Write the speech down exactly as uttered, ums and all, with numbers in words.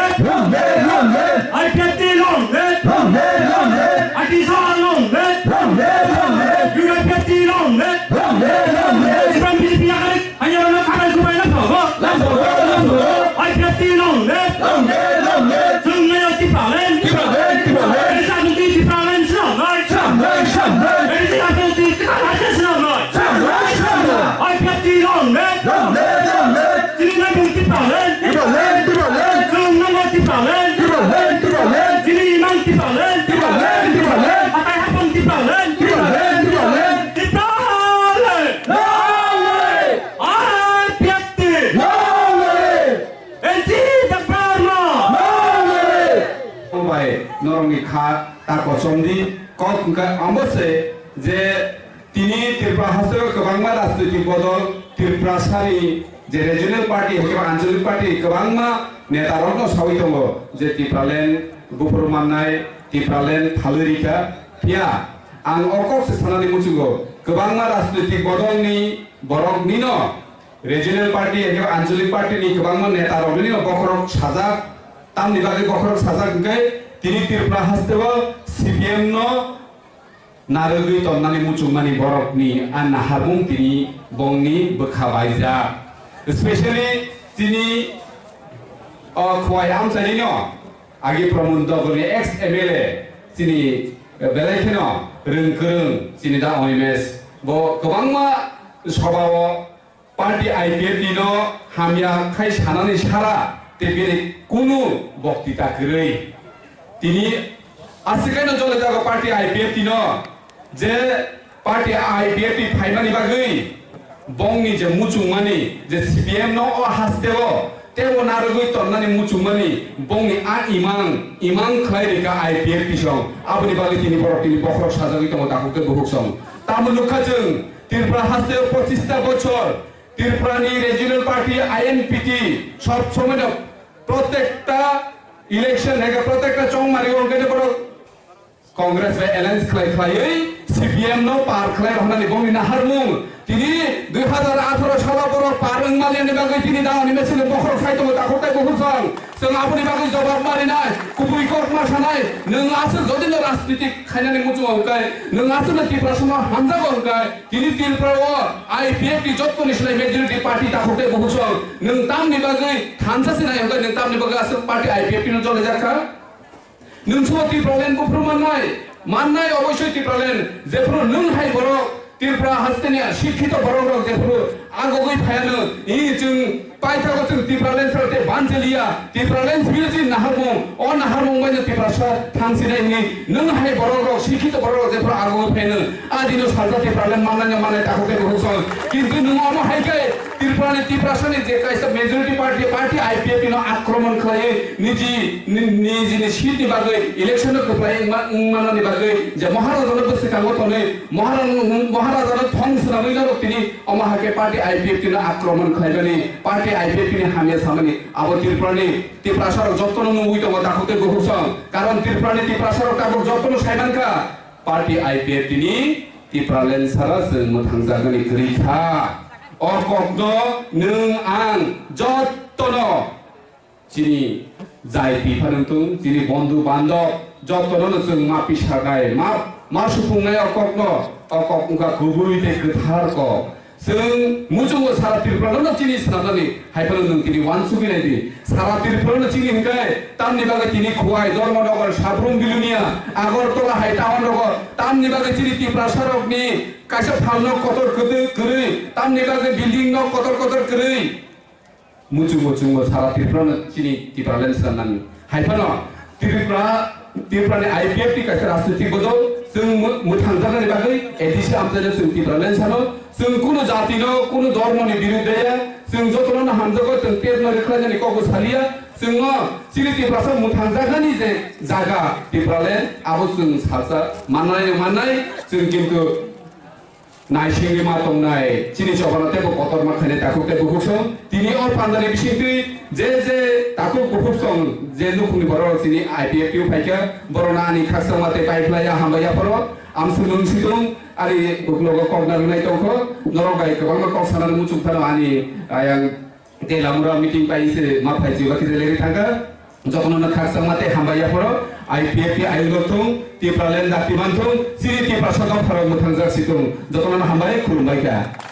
live! Long live, long live! I P F T long live! Long live, long live! I T S A long live! Long live, long live! U I P F T long live! Long live, long live! Trump B J P yakari, hanya rana khabai kubai na phogo. Lam phogo, lam phogo! I P F T long live! Long live, long live! Chwng nayo Tipraland! Tipraland, Tipraland! Risa nuti Tipraland swnamnai! Swnamnai, swnamnai! Risa nuti Tipraland swnamnai! Swnamnai, swnamnai! I P F T long live! Long live, long live! Chini nangmung Tipraland! Tipraland, Tipraland! Chwng nangmung Tipraland! Tipraland, Tipraland! Chini imang Tipraland! Tipraland, Tipraland! Hatai hapung Tipraland! Tipraland, Tipraland! Tipraland! Long live! I P F T! Long live! N C P Dr. Parma! Long live! Bai norokni kha ta kochomdi kok hwnkhe amo se je Tini Tripura hasteo kwbangma rajnitik bodol, Tiprasani je regional party, hwnkhe anchalik party kwbangma netarokno sawi tongo je Tipraland buphuru mannai, Tipraland phalwi rikha. Phiya ang o kok se sanani muchungo, kwbangma rajnitik bodolni boroknino regional party, hwnkhe anchalik party ni kwbangma netaroknino bokhorok sajak, tamni bagwi bokhorok sajak hwnkhe tini Tripura hasteo C P M no narwgwi tonnani muchungmani borokni a naharmung tini bongni bwkha baijak. Specially chini, o, Khowai amchaini no agi Pramod Dogolni ex M L A chini belai kheno rwng kwrwng chini da Onimesh. Bo kwbangma sobao party I P F T no hamya khai sanani sara tei bini kunu boktita kwrwi. Tini aswk khaino jole jago party I P F T no, je party I P F T phaimani bagwi bongni je muchungmani je C P M no o hasteo tei o narwgwi tonnani muchungmani bongni a imang, imang khlai rikha I P F T song. Aboni bagwi tini borok tini bokhorok sajagwi tongo takhuk tei bukhuk song. Tamo nukha chwng Tripura hasteo pochista bochor Tripura ni regional party I N P T sob somoi no protekta election hwnkhe protekta chongmari o hwnkhe borok Congress bai alliance khlai khlaiwi C P M no par khlai roknani bongni naharmung. Tini dui hazar atharo salo borok par wngmaliani bagwi tini da Onimesh ni bokhorok sai tongo takhuk tei bukhuk song. Chwng aboni bagwi jobab marinai, kubui kok ma sanai, nwng aswk jodi no rajnitik khainani muchungo hwnkhe, nwng aswk no Tiprasano hamjago hwnkhe, tini Tripura o I P F T jottoni slai majority party takhuk tei bukhuk song. Nwng tamni bagwi thansa sinai hwnkhe, nwng tamni bagwi aswk party I P F T no jole jak kha? Nwng sobo Tipraland buphuru mannai, mannai oboisoi Tipraland, jephuru nwng hai borok, Tripura hasteni sikhito borok rok jephuru agogwi phaiano, i chwng paithago chwng Tipraland sara tei banchaliya, Tipraland sibirsi naharmung, o naharmung baino Tiprasa thangsinai hwnwi nwng hai borok rok, sikhito borok rok jephuru agogwi phaiano, a dino salsa Tipraland mannai mannai takhuk tei bukhuk song. Kintu nwng omo hai khe Tripura ni Tiprasa ni je kaisa majority party, party I P F T no akromon khlaiwi niji, ni-, niji ni seat ni bagwi election no kwplai wngma-, wngmano ni bagwi je Maharaja no bwswkango tonwi Maharaja no, Maharaja no thong swnamwi norok tini omo hai khe party I P F T no akromon khlaimani, party I P F T ni hamya samani abo Tripura ni Tiprasa rok jotono nugwi tongo takhuk tei bukhuk song. Karon Tripura ni Tiprasa rok tabuk jotono saimankha. Party I P F T ni Tipraland sara chwng mwthangjaknani kwrwi kha. O kokno nwng ang jottono chini jai twi phano wngthung, chini bondhu bandhob jottono no chwng ma pisa khai, ma, ma supungnai o kokno, o kok wngkha kubui tei kwthar kok. Chwng muchungo sara Tripura no chini swnamnani hai phano nwng tini uansugwi nai di. Sara Tripura no chini hwnkhe tamni bagwi tini Khowai, Dharmanagar, Sabrum Bilonia, Agartala hai town rogo tamni bagwi chini Tiprasa rokni kaisa phalno kotor kwtwi kwrwi, tamni bagwi building no kotor kotor kwrwi. Muchung muchungo sara Tripura no chini Tipraland swnamnani. Hai phano Tripura, Tripura ni I P F T kaisa rajnitik bodol, chwng mu-, mwthangjaknani bagwi A D C amchaino chwng Tipraland sano, chwng kunu jati no, kunu dhormo ni birudhe ya, chwng jotono no hamjago, chwng pet no rwkhlainani kokbo saliya, chwng no chini Tiprasa mwthangjaknani je jaga Tipraland, abo chwng salsa mannai no mannai, chwng kintu Naisingwi ma tongnai chini chobano teibo kotorma khainai takhuk tei bukhuksong. Tini o pandani bisingtwi je je takhuk bukhuksong je nukhungni borok chini I P F T o phaikha, borokno ani khakchangma tei pai phlai ya, hambai yaphoro. Amswk nwng situng ani uklogo kok narwknai tongkho, norok bai kwbangma kok sanani muchung phano ani ayang tei lamura meeting pai se ma phai jiba khe leri thangkha. Jotono no khakchangma tei hambai yaphoro, I P F T ayuk rok thung, Tipraland dakti man thung, chini Tiprasa dopharok mwthangjak si thung, jotono no hambai khulumbai kha.